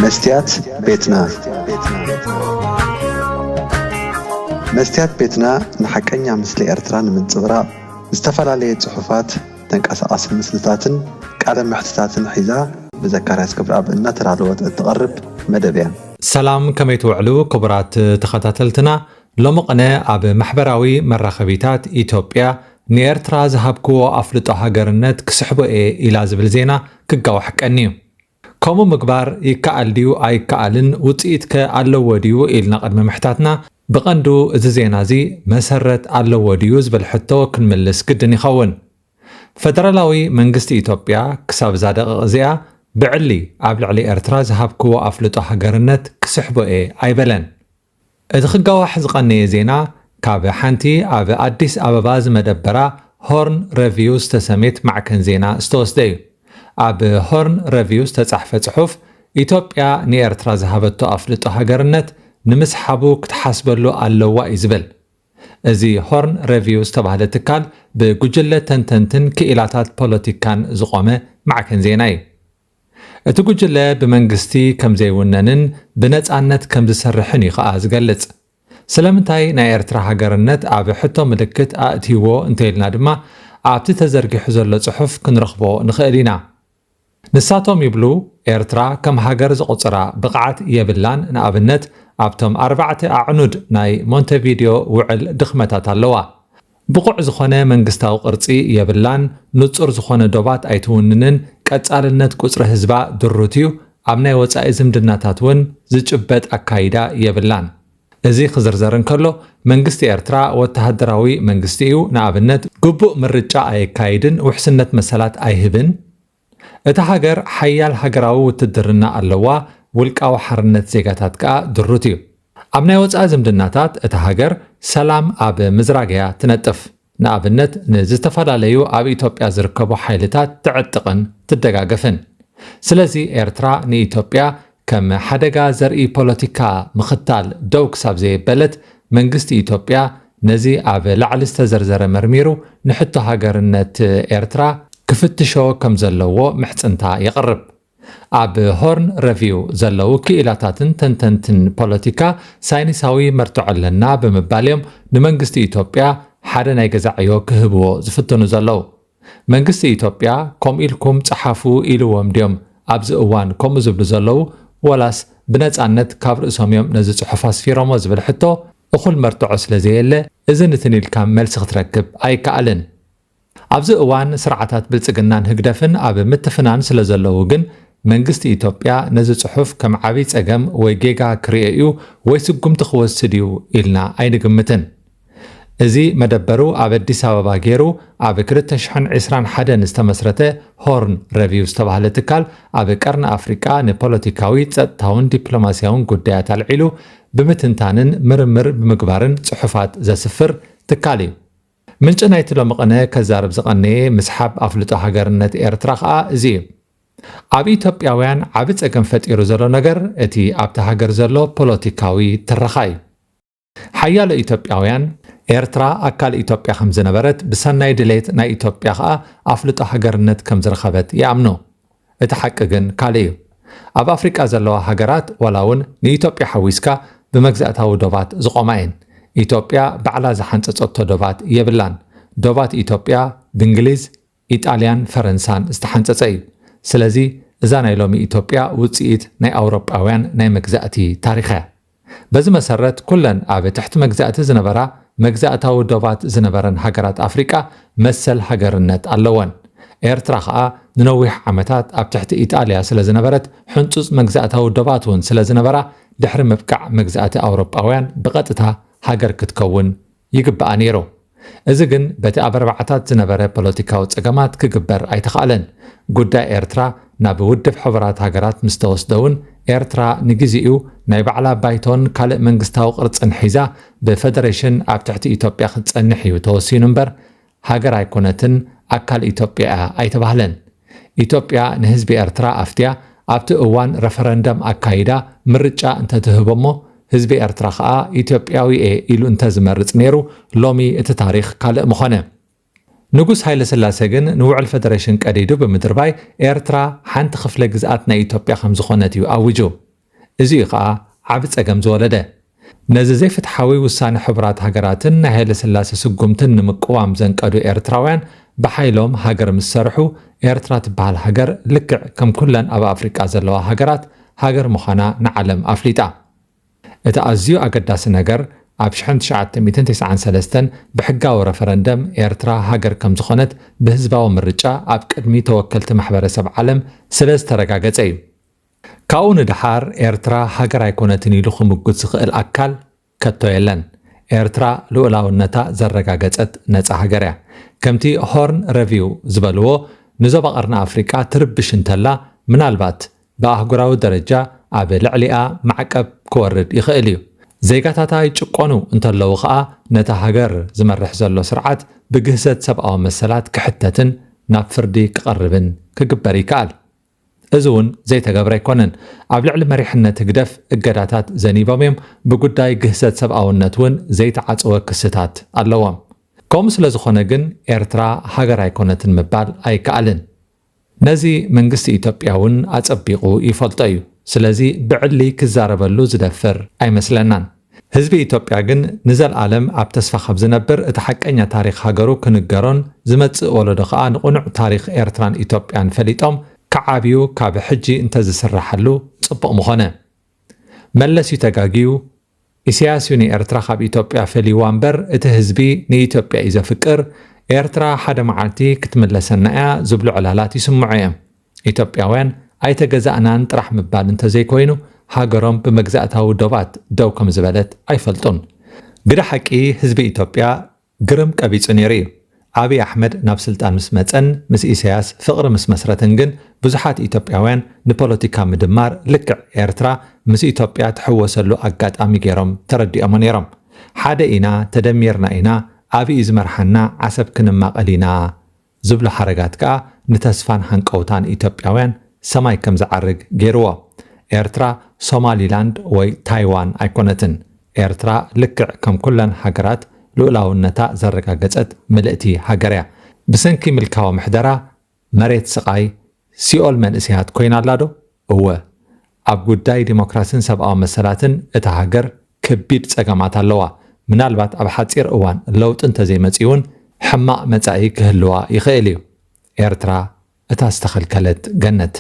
መስትያት ቤትና። መስትያት ቤትና ንሓቀኛ ምስሊ ኤርትራ ንምንጽብራቕ ዝተፈላለየ ጽሑፋት፣ ተንቀሳቓሲ ምስልታትን ቃለ መሕትታትን ሒዛ ብዘካርያስ ክብረኣብ እናተዳለወት እትቐርብ መደብ እያ። ሰላም፣ ከመይ ትውዕሉ ክቡራት ተኸታተልትና? ሎሚ ቅነ ኣብ ማሕበራዊ መራኸቢታት ኢትዮጵያ ንኤርትራ ዝሃብክዎ ኣፍልጦ ሃገርነት ክስሕቦ እየ ኢላ ዝብል ዜና ክጋዋሕ ቀንዩ። ከምኡ ምግባር ይከኣል ድዩ ኣይከኣልን፣ ውጽኢትከ ኣለዎ ድዩ ኢልና ቅድሚ ምሕታትና፣ ብቐንዱ እዚ ዜና እዚ መሰረት ኣለዎ ድዩ ዝብል ሕቶ ክንምልስ ግድን ይኸውን። ፈደራላዊ መንግስቲ ኢትዮጵያ ክሳብ እዛ ደቂቕ እዚኣ ብዕሊ ኣብ ልዕሊ ኤርትራ ዝሃብክዎ ኣፍልጦ ሃገርነት ክስሕቦ እየ ኣይበለን። እቲ ክጋዋሕ ዝቐነየ ዜና ካብ ሓንቲ ኣብ ኣዲስ ኣበባ ዝመደበራ ሆርን ረቪው ዝተሰሜት ማዕከን ዜና ዝተወስደ እዩ። ኣብ ሆርን ረቪው ዝተጻሕፈ ጽሑፍ፣ ኢትዮጵያ ንኤርትራ ዝሃበቶ ኣፍልጦ ሃገርነት ንምስሓቡ ክትሓስበሉ ኣለዋ እዩ ዝብል። እዚ ሆርን ረቪው ዝተባህለ ትካል ብጉጅለ ተንተንትን ክኢላታት ፖለቲካን ዝቖመ ማዕከን ዜና እዩ። እቲ ጉጅለ ብመንግስቲ ከም ዘይውነንን ብነጻነት ከም ዝሰርሕን እዩ ከኣ ዝገልጽ። ስለምንታይ ናይ ኤርትራ ሃገርነት ኣብ ሕቶ ምልክት ኣእትይዎ እንተኢልና ድማ፣ ኣብቲ ተዘርጊሑ ዘሎ ጽሑፍ ክንረኽቦ ንኽእል ኢና። ንሳቶም ይብሉ፣ ኤርትራ ከም ሃገር ዝቑጽራ ብቕዓት የብላን። ንኣብነት፣ ኣብቶም ኣርባዕተ ኣዕኑድ ናይ ሞንቴቪዲዮ ውዕል ድኽመታት ኣለዋ። ብቑዕ ዝኾነ መንግስታዊ ቅርጺ የብላን፣ ንጹር ዝኾነ ዶባት ኣይትውንንን፣ ቀጻልነት ቁጽሪ ህዝባ ድሩት እዩ፣ ኣብ ናይ ወጻኢ ዝምድናታት እውን ዝጭበጥ ኣካይዳ የብላን። እዚ ክዝርዘር እንከሎ፣ መንግስቲ ኤርትራ ወተሃደራዊ መንግስቲ እዩ። ንኣብነት፣ ግቡእ ምርጫ ኣየካይድን ውሕስነት መሰላት ኣይህብን። እታ ሃገር ሓያል ሃገራዊ ውትድርና ኣለዋ፣ ውልቃዊ ሓርነት ዜጋታት ከኣ ድሩት እዩ። ኣብ ናይ ወጻኢ ዝምድናታት እታ ሃገር ሰላም ኣብ ምዝራግ እያ ትነጥፍ። ንኣብነት፣ ንዝተፈላለዩ ኣብ ኢትዮጵያ ዝርከቡ ሓይልታት ትዕጥቕን ትደጋገፍን። ስለዚ ኤርትራ ንኢትዮጵያ ከም ሓደጋ ዘርኢ ፖለቲካ ምኽታል ደው ክሳብ ዘየበለት፣ መንግስቲ ኢትዮጵያ ነዚ ኣብ ላዕሊ ዝተዘርዘረ መርሚሩ ንሕቶ ሃገርነት ኤርትራ ክፍትሾ ከም ዘለዎ ምሕጽንታ የቕርብ። ኣብ ሆርን ረቪው ዘለዉ ክኢላታትን ተንተንትን ፖለቲካ ሳይንሳዊ መርትዖ ኣለና ብምባል እዮም ንመንግስቲ ኢትዮጵያ ሓደ ናይ ገዛ ዕዮ ክህብዎ ዝፍትኑ ዘለዉ። መንግስቲ ኢትዮጵያ ከምኡ ኢልኩም ጸሓፉ ኢልዎም ድዮም ኣብዚ እዋን ከምኡ ዝብሉ ዘለዉ፣ ወላስ ብነጻነት ካብ ርእሶም እዮም ነዚ ጽሑፍ ኣስፊሮሞ ዝብል ሕቶ እኹል መርትዖ ስለ ዘየለ፣ እዚ ንትን ኢልካ መልሲ ክትረክብ ኣይከኣልን። ኣብዚ እዋን ስርዓታት ብልጽግናን ህግደፍን ኣብ ምትፍናን ስለ ዘለዉ ግን፣ መንግስቲ ኢትዮጵያ ነዚ ጽሑፍ ከም ዓብይ ጸገም ወይ ጌጋ ክርእዮ እዩ ወይ ስጉምቲ ክወስድ እዩ ኢልና ኣይንግምትን። እዚ መደበሩ ኣብ ኣዲስ ኣበባ ገይሩ ኣብ ክልተ ሽሕን ዕስራን ሓደን ዝተመስረተ ሆርን ረቪው ዝተባህለ ትካል፣ ኣብ ቀርኒ ኣፍሪቃ ንፖለቲካዊ፣ ጸጥታውን ዲፕሎማስያውን ጉዳያት ኣልዒሉ ብምትንታንን ምርምር ብምግባርን ጽሑፋት ዘስፍር ትካል እዩ። ምንጪ ናይቲ ሎሚ ቅነ ከዛርብ ዝቐነየ ምስሓብ ኣፍልጦ ሃገርነት ኤርትራ ከኣ እዚ እዩ። ኣብ ኢትዮጵያውያን ዓቢ ጸገም ፈጢሩ ዘሎ ነገር እቲ ኣብታ ሃገር ዘሎ ፖለቲካዊ ትረኻ እዩ። ሓያሎ ኢትዮጵያውያን ኤርትራ ኣካል ኢትዮጵያ ከም ዝነበረት፣ ብሰናይ ድሌት ናይ ኢትዮጵያ ከኣ ኣፍልጦ ሃገርነት ከም ዝረኸበት ይኣምኑ። እቲ ሓቂ ግን ካልእ እዩ። ኣብ ኣፍሪቃ ዘለዋ ሃገራት ዋላ እውን ንኢትዮጵያ ሓዊስካ ብመግዛእታዊ ዶባት ዝቖማ እየን። ኢትዮጵያ ባዕላ ዝሓንጸጸቶ ዶባት የብላን። ዶባት ኢትዮጵያ ብእንግሊዝ፣ ኢጣልያን ፈረንሳን ዝተሓንጸጸ እዩ። ስለዚ እዛ ናይ ሎሚ ኢትዮጵያ ውጽኢት ናይ ኣውሮጳውያን ናይ መግዛእቲ ታሪኽ እያ። በዚ መሰረት ኩለን ኣብ ትሕቲ መግዛእቲ ዝነበራ መግዛእታዊ ዶባት ዝነበረን ሃገራት ኣፍሪቃ መሰል ሃገርነት ኣለወን። ኤርትራ ከኣ ንነዊሕ ዓመታት ኣብ ትሕቲ ኢጣልያ ስለ ዝነበረት፣ ሕንጹጽ መግዛእታዊ ዶባት እውን ስለ ዝነበራ፣ ድሕሪ ምብቃዕ መግዛእቲ ኣውሮጳውያን ብቐጥታ ሃገር ክትከውን ይግብኣ ነይሩ። እዚ ግን በቲ ኣብ ኣርባዓታት ዝነበረ ፖለቲካዊ ጸገማት ክግበር ኣይተኻእለን። ጉዳይ ኤርትራ ናብ ውድብ ሕቡራት ሃገራት ምስ ተወስደ እውን፣ ኤርትራ ንግዜኡ ናይ ባዕላ ባይቶን ካልእ መንግስታዊ ቅርጽን ሒዛ ብፈደሬሽን ኣብ ትሕቲ ኢትዮጵያ ክትጸንሕ እዩ ተወሲኑ እምበር፣ ሃገር ኣይኮነትን፣ ኣካል ኢትዮጵያ እያ ኣይተባህለን። ኢትዮጵያ ንህዝቢ ኤርትራ ኣፍትያ ኣብቲ እዋን ረፈረንደም ኣካይዳ ምርጫ እንተትህቦ እሞ፣ ህዝቢ ኤርትራ ከኣ ኢትዮጵያዊ እየ ኢሉ እንተዝመርጽ ነይሩ፣ ሎሚ እቲ ታሪኽ ካልእ ምኾነ። ንጉስ ሃይለስላሴ ግን ንውዕል ፈደሬሽን ቀዲዱ ብምድርባይ፣ ኤርትራ ሓንቲ ክፍለ ግዝኣት ናይ ኢትዮጵያ ከም ዝኾነት እዩ ኣዊጁ። እዚ እዩ ከዓ ዓቢ ጸገም ዝወለደ። ነዚ ዘይፍትሓዊ ውሳነ ሕቡራት ሃገራትን ናይ ሃይለ ስላሴ ስጉምትን ንምቅዋም ዘንቀዱ ኤርትራውያን ብሓይሎም ሃገር ምስ ሰርሑ፣ ኤርትራ ትበሃል ሃገር ልክዕ ከም ኩለን ኣብ ኣፍሪቃ ዘለዋ ሃገራት ሃገር ምዃና ንዓለም ኣፍሊጣ። እቲ ኣዝዩ ኣገዳሲ ነገር፣ ኣብ ሽሕን ትሽዓተ ሚእትን ተስዓን ሰለስተን ብሕጋዊ ረፈረንደም ኤርትራ ሃገር ከም ዝኾነት ብህዝባዊ ምርጫ ኣብ ቅድሚ ተወከልቲ ማሕበረሰብ ዓለም ስለ ዝተረጋገጸ እዩ። ካብኡ ንደሓር ኤርትራ ሃገር ኣይኮነትን ኢሉ ክምጉት ዝኽእል ኣካል ከቶ የለን። ኤርትራ ልኡላውነታ ዘረጋገጸት ነጻ ሃገር እያ። ከምቲ ሆርን ረቪው ዝበልዎ፣ ንዞባ ቀርኒ ኣፍሪቃ ትርብሽ እንተላ፣ ምናልባት ብኣህጉራዊ ደረጃ ኣብ ልዕሊኣ ማዕቀብ ክወርድ ይኽእል እዩ። ዜጋታታ ይጭቆኑ እንተለዉ ኸኣ፣ ነታ ሃገር ዝመርሕ ዘሎ ስርዓት ብግህሰት ሰብኣዊ መሰላት ክሕተትን ናብ ፍርዲ ክቐርብን ክግበር ይከኣል። እዚ እውን ዘይተገብረ ኣይኮነን። ኣብ ልዕሊ መሪሕነት ህግደፍ እገዳታት ዘኒቦም እዮም። ብጉዳይ ግህሰት ሰብኣውነት እውን ዘይተዓጽወ ክስታት ኣለዎም። ከምኡ ስለ ዝኾነ ግን ኤርትራ ሃገር ኣይኮነትን ምባል ኣይከኣልን። ነዚ መንግስቲ ኢትዮጵያ እውን ኣጸቢቑ ይፈልጦ እዩ። ስለዚ ብዕሊ ክዛረበሉ ዝደፍር ኣይመስለናን። ህዝቢ ኢትዮጵያ ግን ንዘልኣለም ኣብ ተስፋ ካብ ዝነብር፣ እቲ ሓቀኛ ታሪኽ ሃገሩ ክንገሮን ዝመጽእ ወለዶ ከኣ ንቕኑዕ ታሪኽ ኤርትራን ኢትዮጵያን ፈሊጦም ክዓብዩ ካብ ሕጂ እንተዝስራሓሉ ጽቡቕ ምኾነ። መለስ እዩ ተጋግዩ፣ ኢሳያስ እዩ ንኤርትራ ካብ ኢትዮጵያ ፈልይዋ እምበር፣ እቲ ህዝቢ ንኢትዮጵያ እዩ ዘፍቅር፣ ኤርትራ ሓደ መዓልቲ ክትምለሰና እያ ዝብሉ ዕላላት ይስምዑ እዮም። ኢትዮጵያውያን ኣይተገዛእናን ጥራሕ ምባል እንተዘይኮይኑ፣ ሃገሮም ብመግዛእታዊ ዶባት ደው ከም ዝበለት ኣይፈልጡን። ግደ ሓቂ፣ ህዝቢ ኢትዮጵያ ግርም ቀቢጹ ነይሩ እዩ። ኣብይ ኣሕመድ ናብ ስልጣን ምስ መጸን ምስ ኢሳያስ ፍቕሪ ምስ መስረትን ግን፣ ብዙሓት ኢትዮጵያውያን ንፖለቲካ ምድማር ልክዕ ኤርትራ ምስ ኢትዮጵያ ትሕወሰሉ ኣጋጣሚ ገይሮም ተረዲኦሞ ነይሮም። ሓደ ኢና፣ ተደሚርና ኢና፣ ኣብይ እዩ ዝመርሓና፣ ዓሰብ ክንማቐል ኢና ዝብሉ ሓረጋት ከኣ ንተስፋን ሃንቀውታን ኢትዮጵያውያን ሰማይ ከም ዝዓርግ ገይርዎ። ኤርትራ ሶማሊላንድ ወይ ታይዋን ኣይኮነትን። ኤርትራ ልክዕ ከም ኩለን ሃገራት ልኡላውነታ ዘረጋገጸት ምልእቲ ሃገር እያ። ብሰንኪ ምልካዊ ምሕደራ መሬት ስቓይ ሲኦል መንእሰያት ኮይና ኣላ ዶ? እወ። ኣብ ጉዳይ ዲሞክራስን ሰብኣዊ መሰላትን እታ ሃገር ከቢድ ጸገማት ኣለዋ። ምናልባት ኣብ ሓጺር እዋን ለውጢ እንተዘይመጺኡ እውን ሕማቕ መጻኢ ክህልዋ ይኽእል እዩ። ኤርትራ እታ ዝተኸልከለት ገነት።